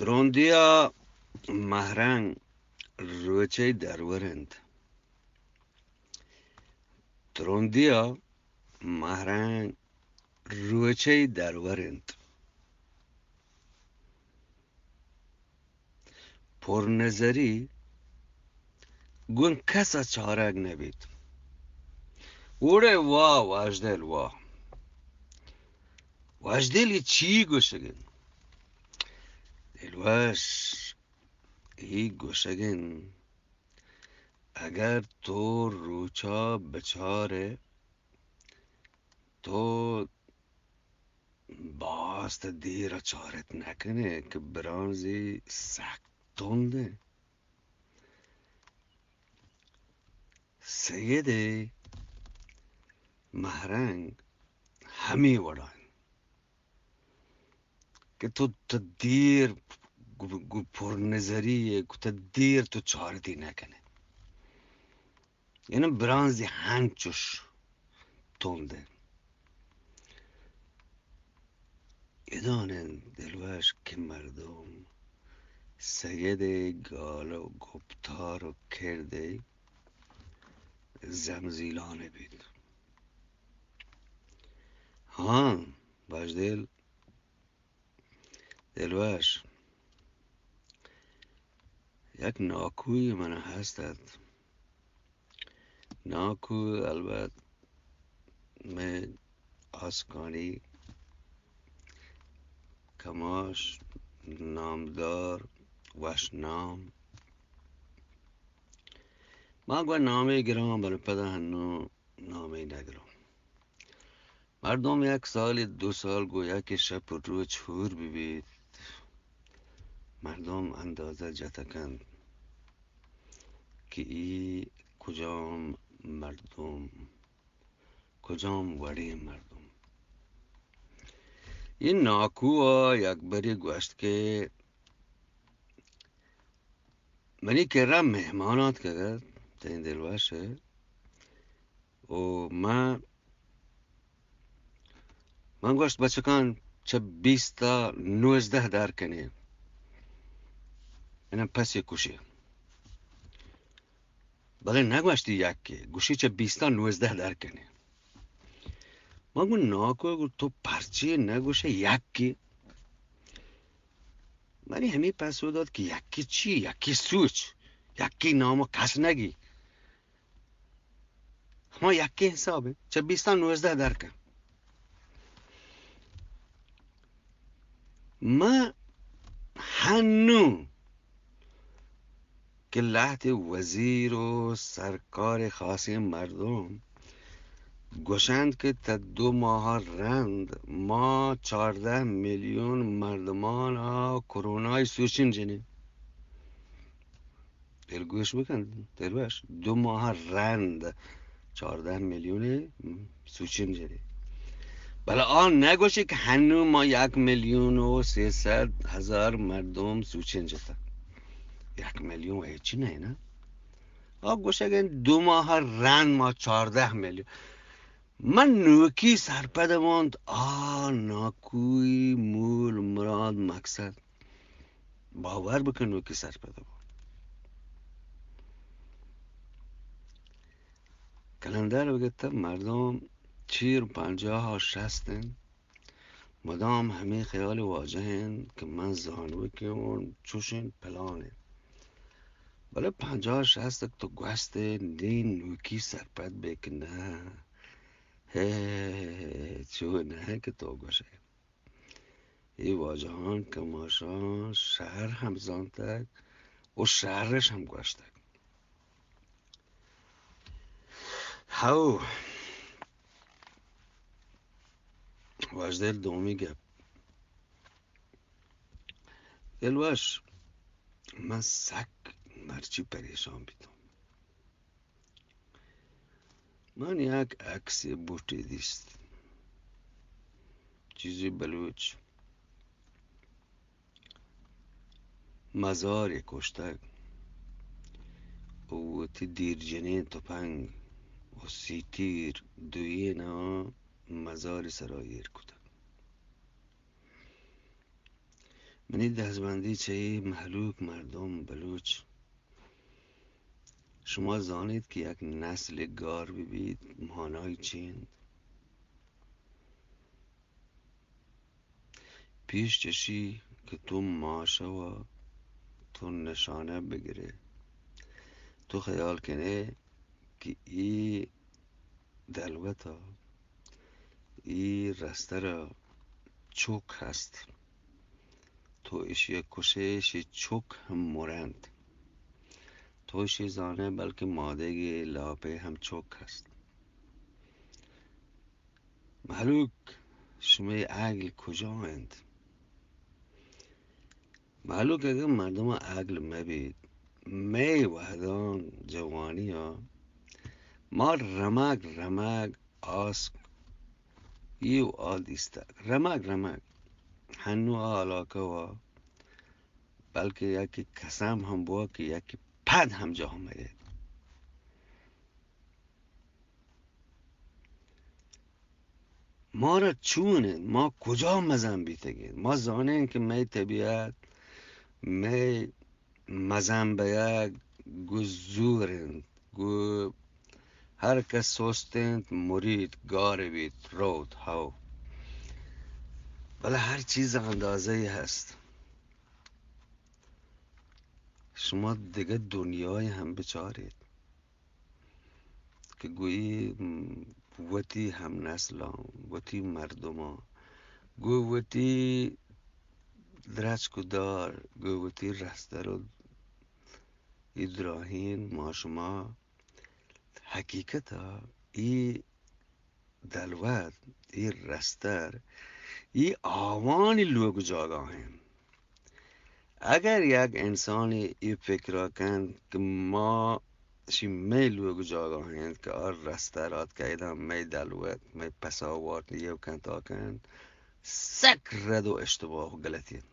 ترندیا مہرنگ روچئے درور انت۔ ترندیا مہرنگ روچئے درور انت۔ پرنظری گوں کس ء چارگ نہ بیت۔ اوڑے واہ واجدل واہ۔ واجدل اے چی گوشگ انت؟ دلوش اے گوشگ انت، اگر تو روچا بچارئے تو باز تہ دیر ء چارت نہ کن ئے کہ برانزی سک تند انت۔ سید ء مہرنگ ہمے وڑا انت کہ تو، تو دیر گو، گو پر نظری ء، گو تو دیر تو چارتی نہ کن ئے۔ یعنی برانزی ہنچوش تند انت۔ ادان انت دلوش کہ مردم سید ء گال و گپتار و کرد ء زمزیلان بیت۔ ہاں، باجدل دلوش، یک ناکوئی من ہست ات۔ ناکو البت مئے آسکانی کماش، نامدار، وش نام۔ ما گوں نامے گراں، بلے پدا ہنوں نامے نہ گراں۔ مردم یک سال، دو سال گوں یکے شپ و روچ ہور بہ بیت، مردم اندازہ جتہ کنت کہ اے کجام مردم، کجام وڑیں مردم۔ اے ناکو ء یک برے گوشت کہ منی کرا مہمان آتکگ ات، تئی دلوش ء، و من، من گوشت، بچکان، چہ بیست ء نوزدہ در کن ئے، اناں پسے کش ئے۔ بلے نہ گوشتی یکے، گوشی چہ بیست ء نوزدہ در کن ئے۔ من گوں ناکو ء گوں تو پرچے نہ گوش ئے یکے؟ منی ہمے پسو دات کہ یکے چی؟ یکے سوچ، یکے نام ء کس نہ گی۔ ہما یکیں حساب انت، چہ بیست ء نوزدہ در کن۔ من ہنوں کہ لہتے وزیر و سرکار خاصیں مردم گوشنت کہ تا دو ماہ رند ما چاردہ میلیون مردمان ء کرونا ء سوچن جنیں۔ دلگوش بکن، دلوش، دو ماہ رند چاردہ میلیون سوچن جنی۔ بلے آ نہ گوشی کہ ہنو ما یک میلیون و سیصد ہزار مردم سوچن جتا۔ یک میلیون ہچی نہ نا۔ آ گوشگ انت دو ماہ رند ما چاردہ میلیون۔ من نوکی سرپد بنت، آ ناکوئی مول مراد مقصد۔ باور بکن نوکی سرپد بنت۔ کلندر بگتا مردم چیر پنجاہ و شست انت، مدام ہمے خیال واجہ انت کہ من زانوکیں و چوشیں پلان انت۔ بلے پنجاہ شست تو گوست نی نوکی سرپد بے کہ نہ۔ ہے، ہے، ہے، ہے، چو نہ کہ تو گوشئے۔ اے واجہان کماشان شہر ہم زانتگ و شہرش ہم گوشتگ۔ ہو، واجدل دومی گپ۔ دلوش، من سک مرچی پریشان بیتم۔ من یک عکسے بوٹے دیست، چیزے بلوچ مزارے کشتگ و وتی دیرجنیں تپنگ و سی تیر دوئیناں مزارے سرا ایر کتگ۔ منی دزبندی چہ اے مہلوک، مردم، بلوچ، شما زانیت کہ یک نسلے گار بہ بیت، مانای چی انت؟ پیش چشی کہ تو ماشوا تو نشانہ بگرے، تو خیال کنے کہ اے دلوتا، اے رسترا چک ہست۔ تو اشی کشے، اشی چک ہم مرنت۔ تو اشی زانے، بلکہ مادگی لاپے ہم چک ہست۔ مہلوک، شمئے عقل کجا انت؟ مہلوک، اگہ مردم عقل مہ بیت، مئے وہدان جوانی ء ما رمگ رمگ آسک ای و آ دیستگ، رمگ رمگ ہنو آ علاقہ وا، بلکہ یکی قسم ہم بوا کہ یکی پد ہم جاہ مہ دے۔ مارا چون انت؟ ما کجا مزن بیتگیں؟ ما زانیں کہ مئے طبیعت، مئے مزن بیگ گو زور انت، گو ہر کس سست انت، مرید، گار بیت، روت، ہو۔ بلے ہر چیز اندازہ ای ہست۔ شما دگہ دنیای ہم بچاریت۔ کہ گوئی، م، وتی ہم نسلاں، وتی مردماں، گو وتی درچک و دار، گو وتی رستر و اے دراہیں ما شما حقیقتا اے دلوت، اے رستر، اے آوانی لوگ جاگاہ انت۔ اگر یک انسانے اے فکرا کنت کہ ما شی مئے لوگ جاگاہ انت کہ آ رستر آتکہ ادا مئے دلوت، مئے پسا وارت، ایو کنت آ کنت، سک رد و اشتباہ و غلطی انت۔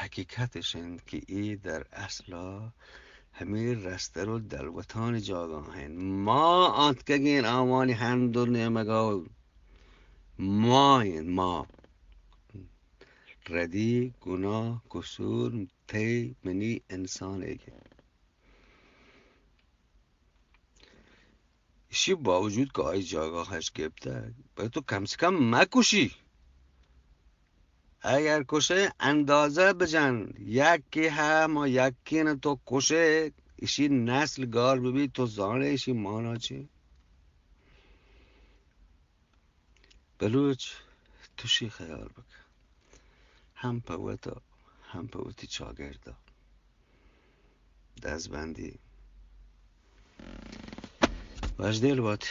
حقیقت اش انت کہ اے در اصل ء ہمے رستر و دلوتانی جاگاہ انت۔ ما آتکگیں آوانی ہند و نیمگ ء ما انت، ما۔ ردی، گناہ، قصور، تئی، منی، انسان ایگ انت۔ ایشی باوجود کہ آئی جاگاہ اش گپتگ، بلے تو کم سے کم مکشی۔ اگر کشے اندازہ بجن، یکے ہم و یکین تو کشے، ایشی نسل گار ببی، تو زانے ایشی مانا چی؟ بلوچ، تو شی خیال بکن، ہم پہ وتا، ہم پہ وتی چاگردا۔ دزبندی۔ وشدل وت۔